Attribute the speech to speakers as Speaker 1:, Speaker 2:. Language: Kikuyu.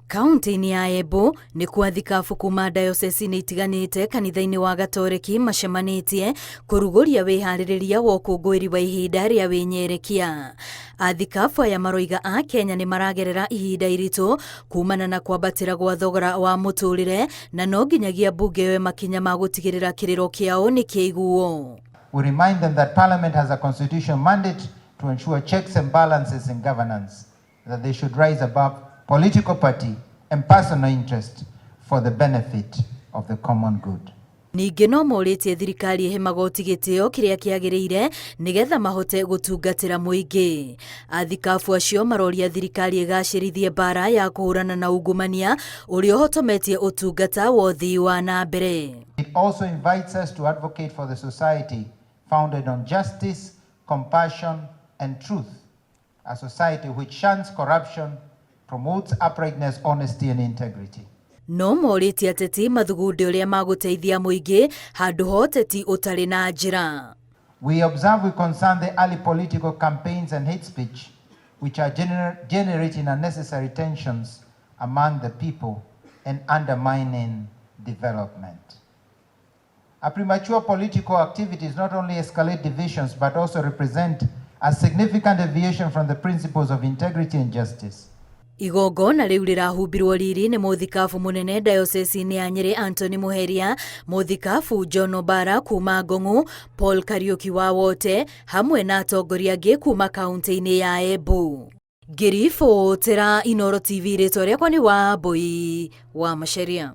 Speaker 1: Kaunti-inĩ ya Embu nĩ kwa thikabu kuma dayosesi-inĩ itiganĩte kanitha-inĩ wa Gatoreki macemanĩtie kũrugũria wĩharĩrĩria wa ũkũngũĩri wa ihinda rĩa wĩnyerekia. Athikabu aya maroiga a Kenya nĩ maragerera ihinda iritũ kumana na kwambatĩra gwa thogora wa mũtũrĩre na no nginyagia mbunge yoe makinya ma gũtigĩrĩra kĩrĩro kĩao nĩ kĩaiguo.
Speaker 2: We remind them that Parliament has a constitutional mandate to ensure checks and balances in governance, that they should rise above political party and personal interest for the benefit of the common good.
Speaker 1: Ningĩ no morĩtie thirikari ĩhe magoti gĩtĩo kĩrĩa kĩagĩrĩire nĩgetha mahote gũtungatĩra mũingĩ. Athikabu acio maroria thirikari ĩgacĩrithie mbara ya kũhũrana na ungumania ũrĩa ũhotometie ũtungata wa ũthii wa na mbere.
Speaker 2: It also invites us to advocate for the society founded on justice, compassion, and truth, a society which shuns corruption, promotes uprightness, honesty, and integrity.
Speaker 1: No morĩtie ateti mathugunde ũrĩa magũteithia mũingĩ handũ ha ũteti ũtarĩ na njĩra.
Speaker 2: We observe with concern the early political campaigns and hate speech, which are generating unnecessary tensions among the people and undermining development. A premature political activities not only escalate divisions but also represent a significant deviation from the principles of integrity and justice.
Speaker 1: Igongona rĩu rĩrahumbirwo riri nĩ mũthikabu mũnene dayosesi-inĩ ya Nyĩrĩ Anthony Muheria, mũthikabu John Obara kuma Ngong'u, Paul Kariuki wa Wote hamwe na atongoria angĩ kuma kaunti-inĩ ya Embu. Ngĩribotera Inooro TV, rĩtwa rĩakwa nĩ Wambui wa Macharia.